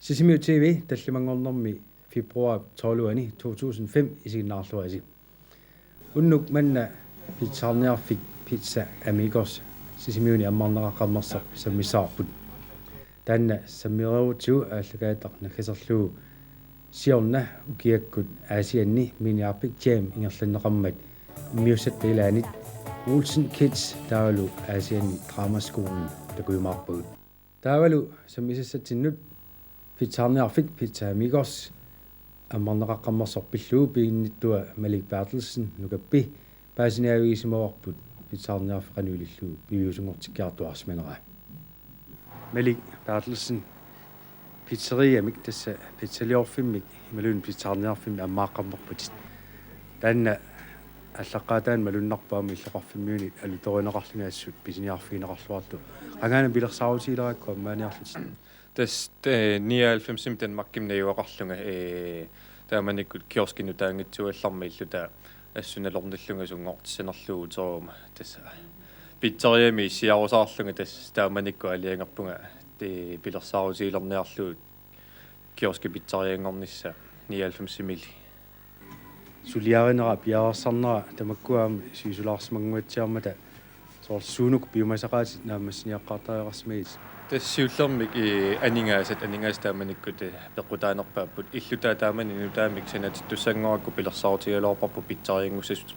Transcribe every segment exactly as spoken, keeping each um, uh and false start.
Sisimiut T V tallimanngornermi februar tolviani to tusind fem isiginnaarluarisi. Unnuk manna pizzaarniarfik Pizza Amigos Sisimiuni ammarneqaqqammersoq sammissavarput. Taanna sammereerutsigu aallakaatitaq naggaserlugu siorna ukiakkut Aasianni miniarfik Jam ingerlanneqarmat immiussatta ilaanit Olsen Kids taavalu Aasianni Dramaskolen takujumaarpagut. Taavalu sammisassatsinnut pizzaarniarfik Pizza Amigos ammarneqaqqammersoq pillugu piginnittua Malik Berthelsen Nukappi paasiniaavigisimavarput pizzaarniarfik qanoq ilillugu piviusunngortikkiartuarsimaneraa. Malik Berthelsen, pizzeriamik tassa pizzaliorfimmik imaluunniit pizzaarniarfimmik ammaaqqammerputit. Taanna aallaqqaataani malunnarpoq aamma illoqarfimmiunit alutorineqarluni assut pisiniarfigineqarluartut. Qangaana pilersaarutigileraakku ammaaniarlutit? Tassa, eh, nioghalvfemsimi Danmarkimi najugaqarlunga, eh, taamanikkut kioskit nutaanngitsuugallarmat illutaa assut nalornillunga sunngortissanerlugu uteruma. Tassa pizzeriami issiarusaarlunga tassa taamanikkut aalajangerpunga, eh, pilersaarutigilerniarlugu kioski pizzerianngornissaa nioghalvfemsimili. Suliarinera piareersarnera tamakkua aamma sivisulaarsimannguatsiarmata soorlu suunuku piumasaqaatit naammassiniaqqaartariaqarsimagit? Tassa siullermik, eh, aningaasat, aningaasat taamanikkut, eh, peqqutaanerpaapput. Illutaa taamani nutaamik sanatittussanngorakku pilersaarutigigaluarparput pizzerianngussasut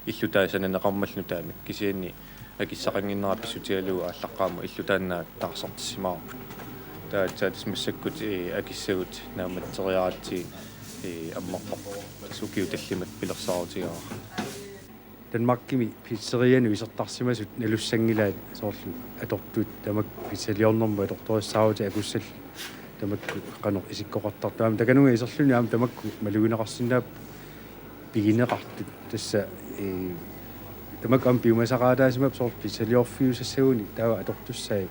illutaa sananeqarmallu nutaamik. Kisianni akissaqannginnera pissutigalugu aallaqqaammut illutaannaat taarsertissimavarput. Taava aatsaat tassa massakkut, eh, akissagut naammatsereeratsigit, eh, ammartarput. Tassa ukiut tallimat pilersaarutigaara. Danmarkimi pizzerianut isertarsimasut nalussanngilaat soorlu atortut tamakku pizzaliornermut atortorissaarutit Akussallu tamakku qanoq isikkoqartartut. Aamma takanunnga iserluni aamma tamakku malugineqarsinnaapput pigineqartut. Tassa, eh, tamakku aamma piumasaqaataasimapput soorlu pizzaliorfiusassagunik taava atortussai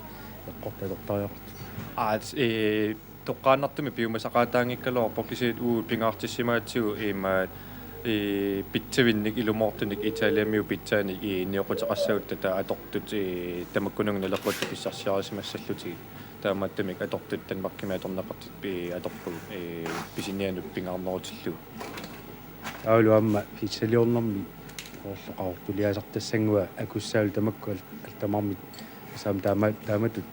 eqqortut atortariaqartut. Aa, eh, toqqaannartumik piumasaqaataanngikkaluarpoq kisianni uagut pingaartissimagatsigu imaat, eh, pizzavinnik ilumoortunik Italiamiut pizzaanik, eh, nioqquteqassagutta taava atortut, eh, tamakkununnga naleqquttut pissarsiarisimassallutigit. Taamaattumik atortut Danmarkimi atorneqartut, eh, atorpagut, eh, pisiniannut pingaarnerutillugu. Taavalu aamma pizzaliornermi soorlu qaqortuliaasartassannguaq Akussaalu tamakku al-, altamarmik aamma taama-, taamatut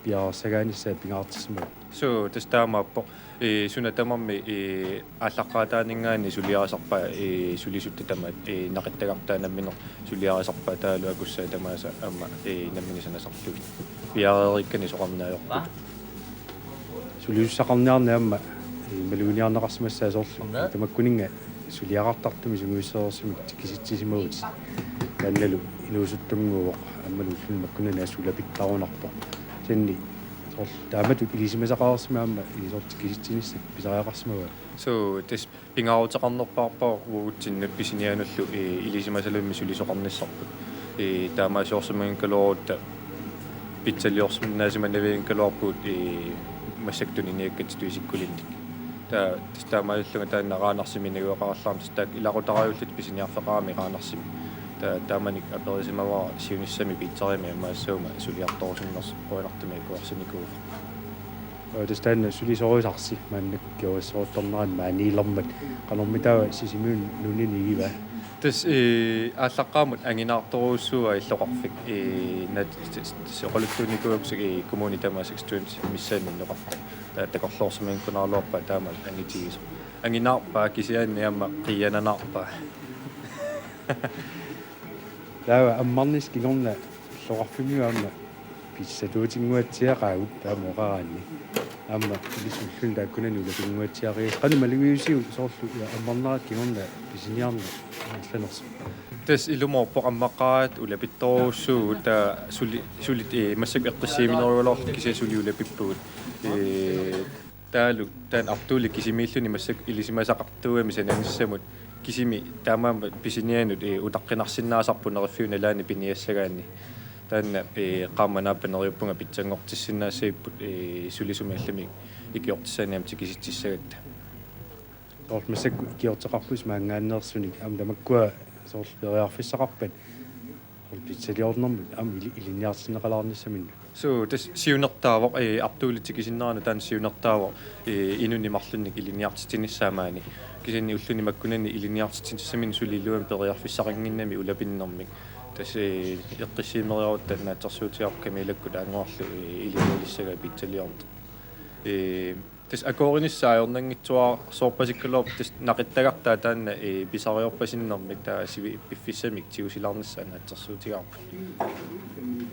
piareersagaanissaat pingaartissimavat. Suu, tassa taamaappoq. Eh, suna tamarmi, eh, aallaqqaataaninngaanniit suliarisarpaa, eh, sulisutta tamaat, eh, naqittagartaa nammineq suliarisarpaa taavalu Akussaat tamaasa aamma, eh, nammineq sanasarlugit. Piareeriikkanik soqarneq ajorput. Sulisussaqarniarneq aamma, eh, maluginiarneqarsimassaaq soorlu. Taamaakkununnga suliaqartartumik sungiussereersumik tikisitsisimavugut. Taannalu inuusuttunnguuvoq aammalu ulluni makkunani assut ulapittarunarpoq. Kisianni soorlu taamatut ilisimasaqareersumik aamma, eh, soorlu tikisitsinissaq pisariaqarsimavaat. Suu, tassa pingaaruteqarnerpaarpara uagutsinnut pisiniannullu, eh, ilisimasalumi sulisoqarnissarput. Eh, taamaasiorsimanngikkaluarutta pizzaliorsinnaasimanavianngikkaluarpugut, eh, massakkut tuniniakkatsitut isikkulinnik. Taava tassa taamaalillunga taanna Randersimi najugaqarallarama tassa taakku ilaqutariiullutik pisiniarfeqarami Randersimi. Taava taamani aperisimavara siunissami pizzeriami aamma assaguma suliartorusunnersoq qujanartumik akuersinikuuara. Aa, tassa taanna sulisorisarsi maannakkut kiorissoruttornerani maaniilermat. Qanormitaava Sisimiuni nunini igivaa? Tassa, eh, aallaqqaammut anginaartorujussuuaa illoqarfik. Eh, naat-, tassa oqaluttuunnikuuakka, eh, kommuni tamaasa seksten missaani inneqarpoq. Taava takorloorsimanngikkunaraluarpaa taama angitigisoq. Anginaarpaa kisianni aamma qiiananaarpaa. Taava ammarnissaq kingorna illoqarfimmiut aamma pizzatuutinnguatsiaqaagut taama oqaraanni. Aamma ilissi ulluni taakkunani ulapinnguatsiarigassat. Qanoq malugiusiuk soorlu, ja, ammarnerat kingorna pisiniarneq ingerlanersoq? Tassa ilumoorpoq ammaqqaaraat ulapittorujussuuvugut taava suli-, sulit, eh, massakkut eqqissiiminerugaluarlutik kisianni suli ulapippugut. Eh, Taavalu taanna Artuuli kisimiilluni massakkut ilisimasaqartuugami sananissamut kisimi taamaammat pisiniannut, eh, utaqqinarsinnaasarput neriffiup nalaani piniassagaanni. Taanna, eh, qaammat naappat neriuppunga pitsanngortissinnaassagipput, eh, sulisumik allamik ikiortissanik aamma tikisitsissagatta. Soorlu massakkut ikiorteqarpusi maanngaanneersunik aamma tamakkua soorlu periarfissaqarpat Pizzaliornermut aamma ili-, ilinniartinneqalaarnissaminnut. Suu, tassa siunertaavoq, ee, Artuulip tikisinnerani taanna siunertaavoq, ee, inunnik marlunnik ilinniartitsinissaa maani. Kisianni ulluni makkunani ilinniartitsinissaminnik suli iluamik periarfissaqannginnami ulapinnermik. Tassa, ee, eqqissiimeriarutta naatsorsuutigaarput Camillakkut Taannguarlu, ee, ilinnialissagaat pizzaliorneq. Ee, Tassa akuerinissaa ajornanngitsuararsuarpasikkaluarpoq, tassa naqittagartaa taanna, ee, pisariorpasinnermik taava sivi-, piffissamik tigusilaarnissaa naatsorsuutigaarput.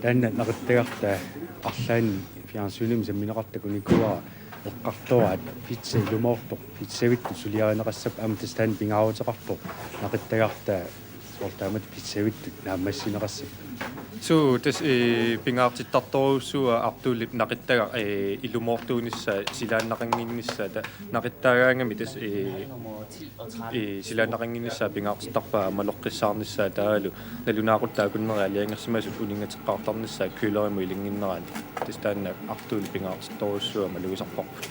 Taanna naqittagartaa arlaanni fjernsynimi sammineqartoq takunikuuara eqqartoraat pizza ilumoortoq, pizzavittut suliarineqassappat aamma tassa taanna pingaaruteqarpoq naqittagartaa soorlu taamatut pizzavittut naammassineqassappat. Suu, tassa, ee, pingaartittartorujussuuaa Artuulip naqittagaq, ee, ilumoortuunissaa, silaannaqannginnissaa, ta-, naqittaagaangami tassa, ee, ee, silaannaqannginnissaa pingaartittarpaa aamma maloqqissaarnissaa taavalu nalunaaquttat akunneri aalajangersimasut uninngateqqaartarnissaa kølerimut ilinnginnerani. Tassa taanna Artuulip pingaartittorujussuuaa malugisarparput.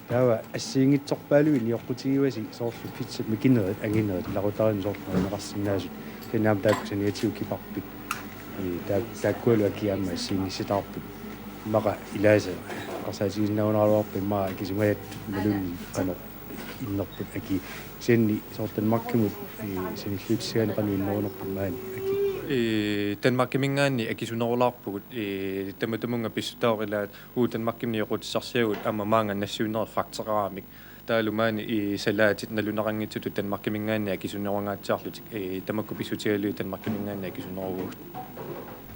Taava assigiinngitsorpaaluit nioqqutigivasi soorlu pizzat mikinerit, anginerit, ilaqutariinnut soorlu nerineqarsinnaasut. Kisianni aamma taakku saniatigut kiparpit. Ee, taa-, taakkualu akii aamma assigiinngissitaarput. Immaqa ilaasa eqqarsaatigisinnaaneraluarpat immaqa akisungajat imaluunniit qanoq innerput akii. Kisianni soorlu Danmarkimut, ee, sanilliutissagaanni qanoq innerunerput maani akii. Ee, Danmarkiminngaanniit akisunerulaarpugut, ee, tamatumunnga pissutaavoq ilaat uu Danmarkimut nioqqutissarsiagut aamma maanga nassiunnerit fragteqaramik. Taavalu maani i salaatit nalunaqanngitsutut Danmarkiminngaanniit akisunerungaatsiarlutik, ee, tamakku pissutigalugit Danmarkiminngaanniit akisuneruvugut.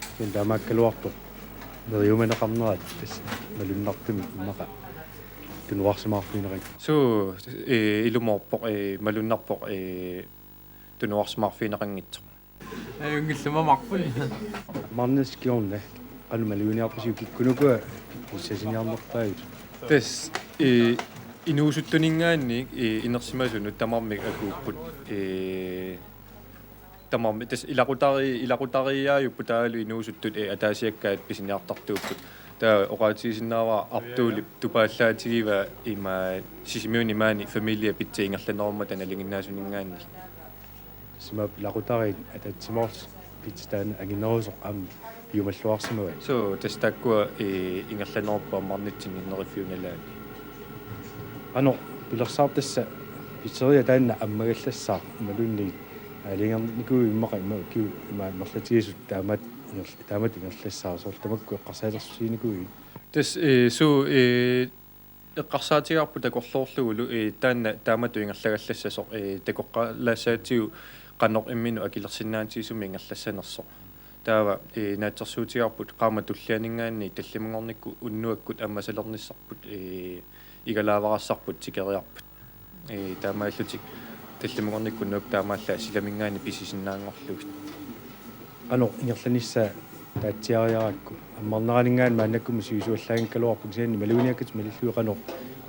Kisianni taamaakkaluartoq neriumaneqarnerat tassa malunnartumik immaqa tunuarsimaarfigineqanngitsoq. Suu, ee, ilumoorpoq, ee, malunnarpoq, ee, tunuarsimaarfigineqanngitsoq. Ajunngilluinnarput. Maanna kingorna qanoq maluginiarpisiuk, kikkunuku pizzasiniarnerpaajusut? Tassa, ee, inuusuttuninngaanniit, ee, inersimasunut tamarmik akuupput, ee, tamarmik tassa ilaqutari-, ilaqutariiaajupput taavalu inuusuttut, ee, ataasiakkaat pisiniartartuupput. Taava oqaatigisinnaavara Artuulip tupaallaatigivaa ima Sisimiuni maani Familia Pizza ingerlanerummata nalinginnaasuninngaanniit. Tassa imaappoq ilaqutariit ataatsimoorlutik pizza taanna anginerusoq aamma piumalluarsimavaat. Suu, tassa taakkua, ee, ingerlanerupput ammarnitsinni Neriffiup nalaani. Qanoq pilersaarpa tassa pizzeria taanna ammagallassaaq imaluunniit aalajangernikuuit immaqa ima ukiut ima amerlatigisut taamat inger-, taamatut ingerlassaaq, soorlu tamakku eqqarsaatersuutiginikuuit? Tassa, ee, suu, ee, eqqarsaatigaarput takorloorlugulu, ee, taanna taamatut ingerlagallassasoq, ee, takoqqalaassaatigut qanoq imminut akilersinnaatigisumik ingerlassanersoq. Taava, ee, naatsorsuutigaarput qaammat tullianinngaanniit tallimanngornikkut unnuakkut ammasalernissarput, ee, igalaavarassarput tikeriarput. Ee, taamaallutik tallimanngornikkut unnuakkut taamaallaat silaminngaanniit pisisinnaanngorlugit. Qanoq ingerlanissaa taatsiariarakku, ammarneraninngaanniit maannakkut sivisuallaanngikkaluarpoq, kisianni maluginiakkatit malillugit qanoq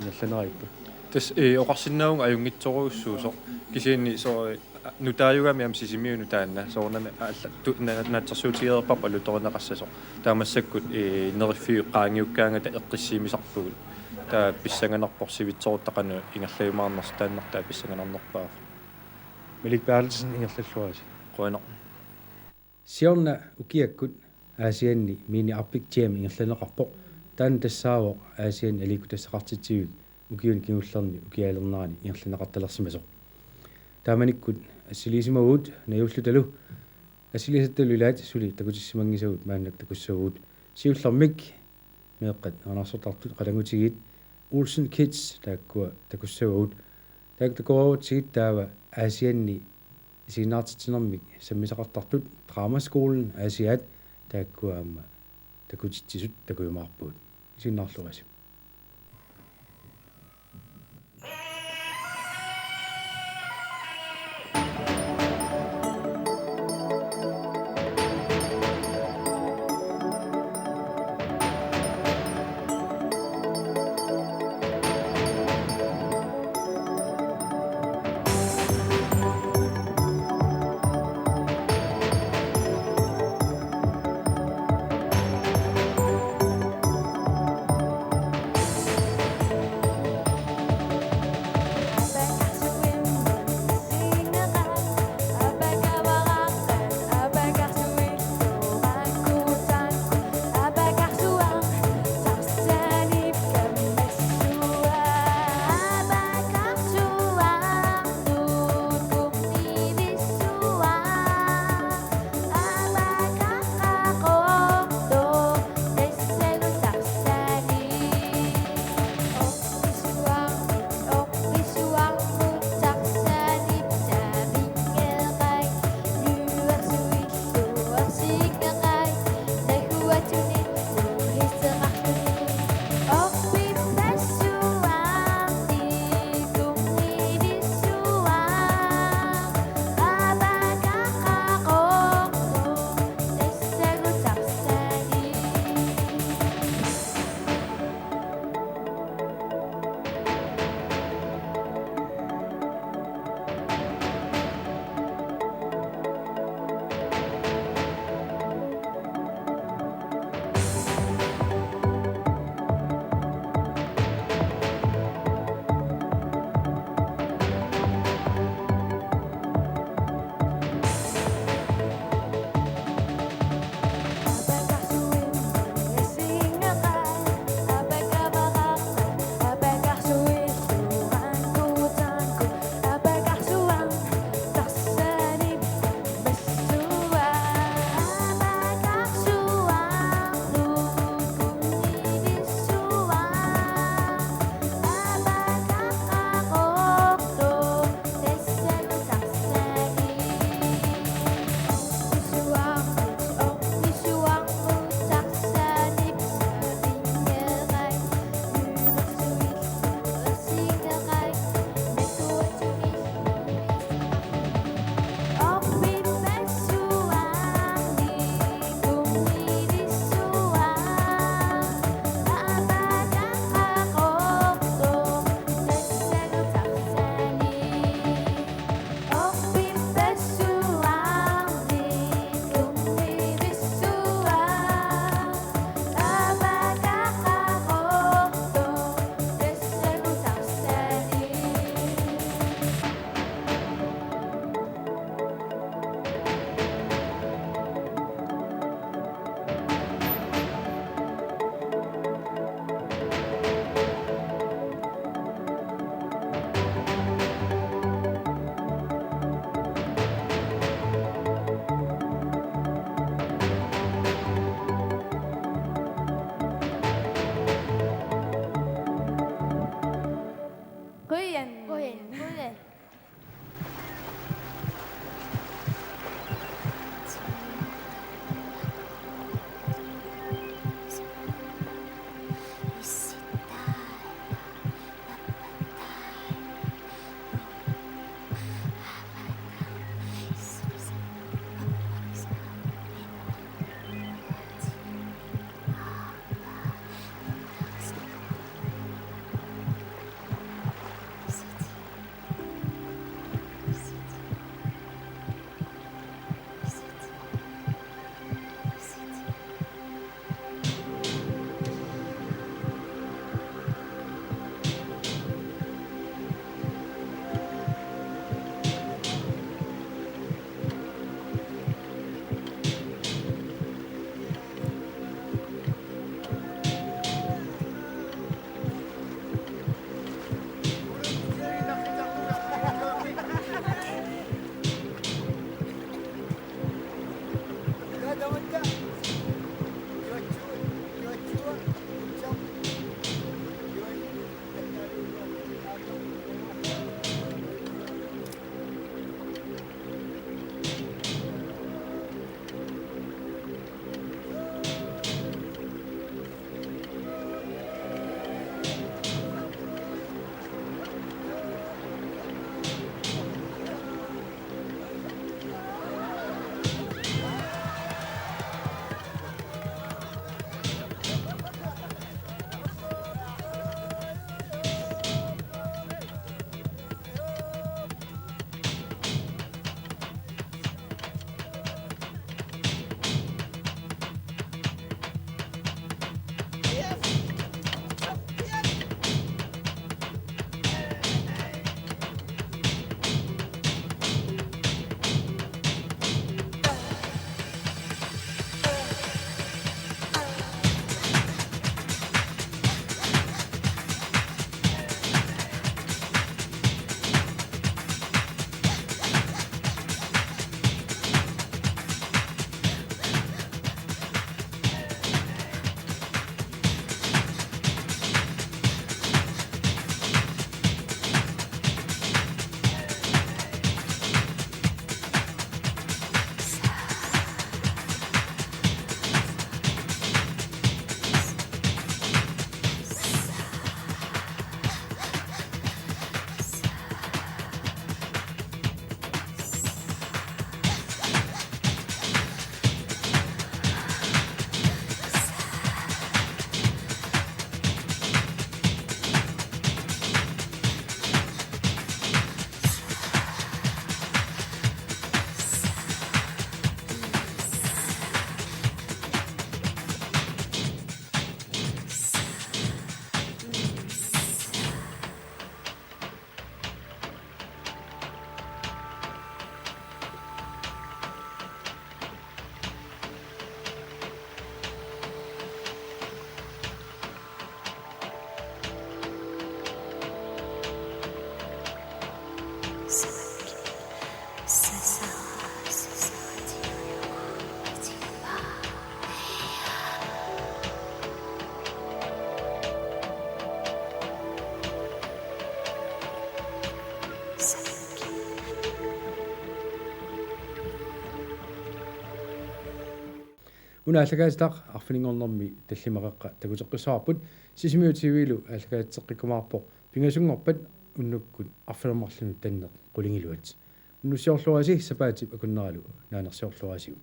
ingerlanerivippat? Tassa, ee, oqarsinnaavunga ajunngitsorujussuusoq, kisianni soo, ee, nutaajugami aamma Sisimiunut taanna, soorunami alla-, tu-, na-, naatsorsuutigereerparput alutorineqassasoq. Taava massakkut, ee, Neriffiup qaangiukkaangata eqqissiimisarpugut. Taava pissanganarpoq sivitsorutta qanoq ingerlajumaarnersoq, taanna taava pissanganarnerpaavoq. Malik Berthelsen, ingerlalluarisi. Qujanaq. Siorna ukiakkut Aasianni Mini Arctic Jam ingerlanneqarpoq. Taanna tassaavoq Aasianni aliikkutassaqartitsivik ukiuni kingullerni ukiaalernerani ingerlanneqartalersimasoq. Taamanikkut assiliisimavugut najuullutalu. Assiliisattalu ilaat suli takutissimanngisagut maannakkut takussavagut. Siullermik meeqqat nalunaarsortartut qatanngutigiit Olsen Kids taakkua takussavagut. Taakku takoreerutsigit taava Aasianni isiginnaartitsinermik sammisaqartartut Dramaskolen Aasiaat taakkua aamma takutitsisut takujumaarpagut. Isiginnaarluarisi. Una aallakaatitaq arfininngornermi tallimaqeqqa takuteqqissavarput. Sisimiut T V-lu aallakaatitseqqikkumaarpoq pingasunngorpat unnukkut arfineq-marlunut tanneq qulingiluat. Unnussiorluarisi sapaatip akunneralu naanersiorluarisiuk.